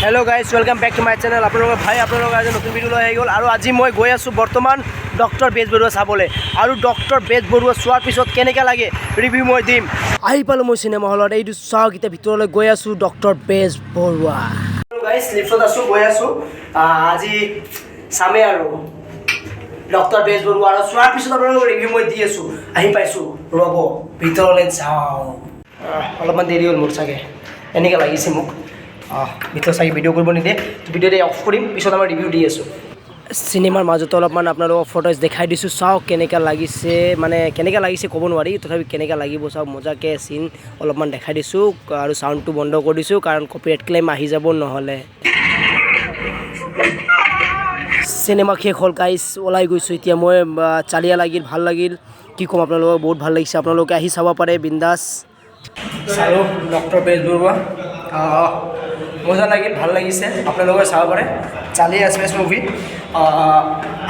Hello guys, welcome back to my channel. আপোনালোকৰ ভাই আপোনালোকৰ আজি নতুন ভিডিঅ' লৈ আহি গ'ল আৰু আজি মই গৈ আছোঁ বৰ্তমান ডক্টৰ বেজবৰুৱা চাবলৈ। আৰু ডক্টৰ বেজবৰুৱা চোৱাৰ পিছত কেনেকুৱা লাগে ৰিভিউ মই দিম। আহি পালোঁ মই চিনেমা হলত। এইটো চাওক, এতিয়া ভিতৰলৈ গৈ আছোঁ। ডক্টৰ বেজবৰুৱা গাইজ, লিফ্টত আছোঁ, গৈ আছোঁ। আজি চামেই আৰু ডক্টৰ বেজবৰুৱা আৰু চোৱাৰ পিছত আপোনালোকক ৰিভিউ মই দি আছোঁ। আহি পাইছোঁ, ৰ'ব, ভিতৰলৈ যাওঁ। অলপমান দেৰি হ'ল মোৰ চাগে, এনেকৈ লাগিছে মোক। ভিতৰত চাগে ভিডিঅ' কৰিব নিদিয়ে, তো ভিডিঅ'টো অফ কৰিম, পিছত আমাৰ ৰিভিউ দি আছোঁ। চিনেমাৰ মাজতে অলপমান আপোনালোকক ফটোজ দেখাই দিছোঁ, চাওক কেনেকুৱা লাগিছে। মানে কেনেকুৱা লাগিছে ক'ব নোৱাৰি, তথাপি কেনেকুৱা লাগিব চাওক। মজাকৈ চিন অলপমান দেখাই দিছোঁ আৰু চাউণ্ডটো বন্ধ কৰি দিছোঁ, কাৰণ কপিৰাইট ক্লেইম আহি যাব নহ'লে। চিনেমা শেষ হ'ল গাইছ, ওলাই গৈছোঁ এতিয়া মই। চালিয়া লাগিল, ভাল লাগিল। কি ক'ম আপোনালোকক, বহুত ভাল লাগিছে। আপোনালোকে আহি চাব পাৰে বিন্দাছ। চালোঁ ডক্টৰ বেজবৰুৱা, মজা লাগিল, ভাল লাগিছে। আপোনালোকে চাব পাৰে। চালিয়া এক্সপ্ৰেছ মুভি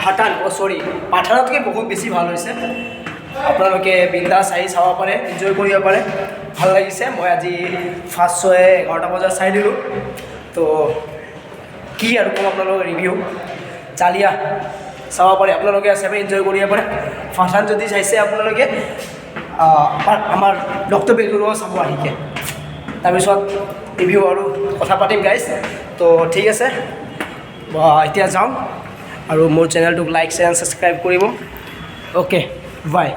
হাটান, অ' চৰি, পাঠানতকৈ বহুত বেছি ভাল হৈছে। আপোনালোকে বিন্দাছ আহি চাব পাৰে, এনজয় কৰিব পাৰে। ভাল লাগিছে। মই আজি ফাৰ্ষ্ট শ্ব'য়ে 11টা বজাত চাই দিলোঁ। তো কি আৰু ক'ম আপোনালোকক ৰিভিউ, চালিয়া চাব পাৰে আপোনালোকে, চবে এনজয় কৰিব পাৰে। পাঠান যদি চাইছে আপোনালোকে, আমাৰ ডক্টৰ বেজবৰুৱাও চাব আহিকে। তাৰপিছত ৰিভিউ আৰু কথা পাতিম গাইজ। তো ঠিক আছে, এতিয়া যাওঁ আৰু মোৰ চেনেলটোক লাইক, শ্বেয়াৰ, ছাবস্ক্ৰাইব কৰিব। Okay, bye.